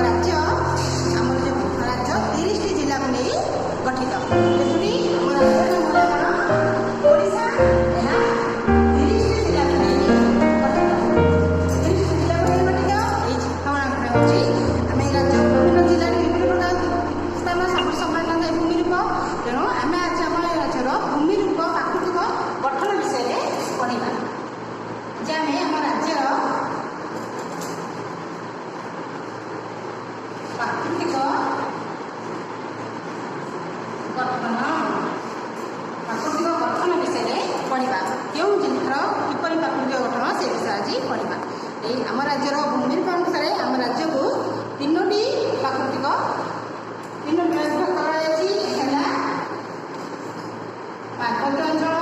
ରାଜ୍ୟ, ଆମର ଯେଉଁ ରାଜ୍ୟ 30ଟି ଜିଲ୍ଲାକୁ ନେଇ ଗଠିତ। କେତୋଟି? ଆମ ରାଜ୍ୟର ନାମ ହେଲା କ'ଣ? ଓଡ଼ିଶା। ଏହା 30ଟି ଜିଲ୍ଲାକୁ ନେଇ ଗଠିତ। 30ଟି ଜିଲ୍ଲାକୁ ନେଇ ଗଠିତ। ଏଇ ହେଉଛି ଆମେ ଏଇ ରାଜ୍ୟ ବିଭିନ୍ନ ଜିଲ୍ଲାରେ ବିଭିନ୍ନ ପ୍ରକାର ସ୍ଥାନ ସବୁ ସମାନ ନଥାଏ ଭୂମି ରୂପ। ତେଣୁ ଆମେ ଆଜି ଆମ ଏ ରାଜ୍ୟର ଭୂମି ରୂପ, ପ୍ରାକୃତିକ ଗଠନ ବିଷୟରେ ପଢ଼ିବା ଯେ ଆମେ ଆମ ରାଜ୍ୟର ପ୍ରାକୃତିକ ଗଠନ, ପ୍ରାକୃତିକ ଗଠନ ବିଷୟରେ ପଢ଼ିବା। କେଉଁ ଜିନିଷର କିପରି ପ୍ରାକୃତିକ ଗଠନ, ସେ ବିଷୟରେ ଆଜି ପଢ଼ିବା। ଏଇ ଆମ ରାଜ୍ୟର ଭୂମି ରୂପ ଅନୁସାରେ ଆମ ରାଜ୍ୟକୁ ତିନୋଟି ପ୍ରାକୃତିକ, ତିନୋଟି ବିଭକ୍ତ କରାଯାଇଛି। ହେଲା ପାର୍ବତ୍ୟ ଅଞ୍ଚଳ,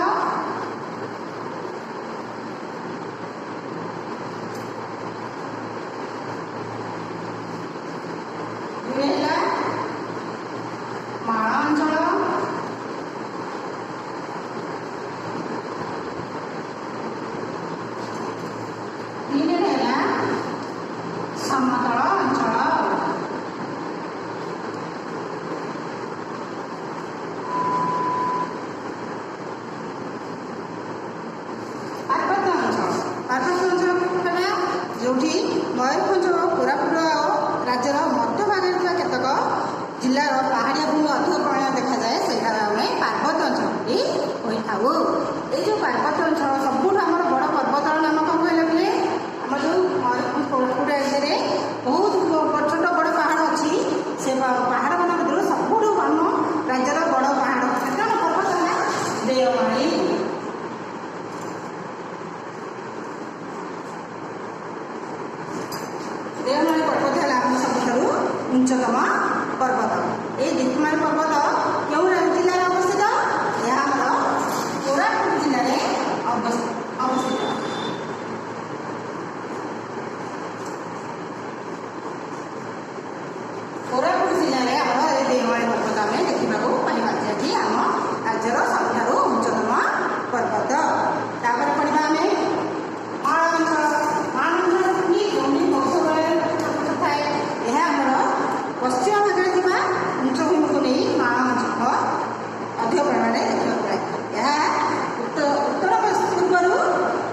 ଦୁଇ ହେଲା ମାଳ ଅଞ୍ଚଳ, ତିନିରେ ହେଲା ସମତଳ ଅଞ୍ଚଳ। ପାର୍ବତ୍ୟ ଅଞ୍ଚଳ। ପାର୍ବତ୍ୟ ଅଞ୍ଚଳ ହେଲା ଯେଉଁଠି ମୟୂରଭଞ୍ଜ ଓ କୋରାପୁଟ ରାଜ୍ୟର ମଧ୍ୟଭାଗରେ ଥିବା କେତେକ ଜିଲ୍ଲାର ପାହାଡ଼ିଆ ଭୂମି ଅଧିକ ପରିମାଣରେ ଦେଖାଯାଏ, ସେଇଟା ଆମେ ପାର୍ବତ୍ୟ ଅଞ୍ଚଳ ବୋଲି କହିଥାଉ। ଏଇ ଯେଉଁ ପାର୍ବତ୍ୟ ଅଞ୍ଚଳ, ସବୁଠୁ ଆମର ବଡ଼ ପର୍ବତର ନାମ କ'ଣ କହିଲେ ବୋଲେ? ଆମର ଯେଉଁ ମୟୂରଭଞ୍ଜ କୋରାପୁଟ ଏରିଆରେ ବହୁତ ଛୋଟ ବଡ଼ ପାହାଡ଼ ଅଛି, ସେ ପାହାଡ଼ମାନଙ୍କ ଭିତରୁ ସବୁଠୁ ଆମ ରାଜ୍ୟର ବଡ଼ ପାହାଡ଼ କ'ଣ ପର୍ବତ ହେଲା ଦେଓମାଳି। ଦେଓମାଳି ପର୍ବତ ହେଲା ଆମ ସବୁଠାରୁ ଉଚ୍ଚତମ ପର୍ବତ। ଏଇ ଦେଓମାଳି ପର୍ବତ କେଉଁ ଜିଲ୍ଲାରେ ଅବସ୍ଥିତ? ଏହା ଆମର କୋରାପୁଟ ଜିଲ୍ଲାରେ ଅବସ୍ଥିତ। କୋରାପୁଟ ଜିଲ୍ଲାରେ ଆମର ଏ ଦେଓମାଳି ପର୍ବତ ଆମେ ଦେଖିବାକୁ ପାଇବା, ଯାହାକି ଆମ ରାଜ୍ୟର ସବୁଠାରୁ ଉଚ୍ଚତମ ପର୍ବତ। ତାପରେ ପଢ଼ିବା ଆମେ ମାଳ ଅଞ୍ଚଳ। ମାଳ ଅଞ୍ଚଳ କି? ଯେଉଁଠି ମୌସମରେ ଥାଏ। ଏହା ଆମର ପଶ୍ଚିମ ଭାଗରେ ଥିବା ଉଚ୍ଚ ଭୂମିକୁ ନେଇ ମାଳ ଅଞ୍ଚଳ ଅଧିକ ପରିମାଣରେ ଦେଖିବାକୁ ମିଳେ। ଏହା ଉତ୍ତର ପୂର୍ବରୁ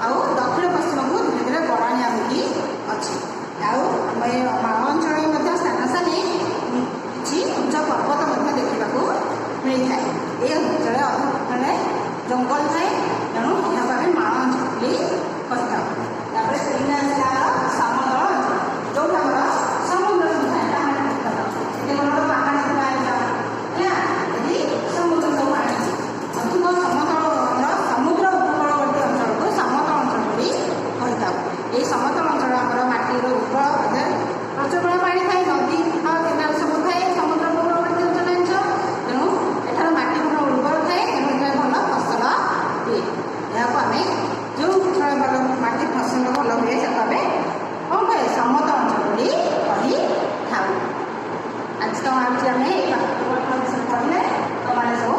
ଆଉ ଦକ୍ଷିଣ ପଶ୍ଚିମକୁ ଧୀରେ ଧୀରେ ଗଡ଼ାଣିଆ ହୋଇକି ଅଛି। ଆଉ ଆମ ଏ ମାଳ ଅଞ୍ଚଳରେ ମଧ୍ୟ ସ୍ଥାନ ସ୍ଥାନେ କିଛି ଉଚ୍ଚ ପର୍ବତ ମଧ୍ୟ ଦେଖିବାକୁ ମିଳିଥାଏ। ଏ ଅଞ୍ଚଳରେ ଅଧିକ ପରିମାଣରେ ଜଙ୍ଗଲ ଥାଏ, ତେଣୁ ଏହାକୁ ଆମେ ମାଳ ଅଞ୍ଚଳ ବୋଲି କହିଥାଉ। ତାପରେ ତିନି ଆସିଲା ଆମର ସମତଳ ଅଞ୍ଚଳ, ଯେଉଁଠି ଆମର ସମୁଦ୍ର ଥାଏ, ପାହାଡ଼ ପର୍ବତ। ଏଠି ବଡ଼ ବଡ଼ ପାହାଡ଼ ଥିବା ହେଲା, ଏଠି ସମୁଦ୍ର ସବୁ ଆଣିଛି। ଅଧିକ ସମତଳ, ଆମର ସମୁଦ୍ର ଉପକୂଳବର୍ତ୍ତୀ ଅଞ୍ଚଳକୁ ସମତଳ ଅଞ୍ଚଳ ବୋଲି କହିଥାଉ। ଏହି ସମତଳ ଅଞ୍ଚଳ ଆମର ମାଟିର ଉର୍ବଳ, ପ୍ରଚୁର ପରିମାଣରେ ପାଣି ଥାଏ, ନଦୀ ଆଉ କେନାଲ ସବୁ ଥାଏ ସମୁଦ୍ର ଉପକୂଳବର୍ତ୍ତୀ ଅଞ୍ଚଳ ଜାଣିଛ। ତେଣୁ ଏଠାର ମାଟି ଭଲ ଉର୍ବର ଥାଏ, ତେଣୁ ଏଠାରେ ଭଲ ଫସଲ ହୁଏ। ଏହାକୁ ଆମେ ଯେଉଁ ଅଞ୍ଚଳ ଭଲ ମାଟି ଫସଲ ଭଲ ହୁଏ, ତାକୁ ଆମେ କ'ଣ କହେ? ସମତଳ ଅଞ୍ଚଳ ବୋଲି କହିଥାଉ। ଆଜି ତ ଆଜି ଆମେ ଏଇ ପ୍ରାକୃତିକ ଗଠନ ବିଷୟରେ ପଢ଼ିଲେ। ତମାନେ ସବୁ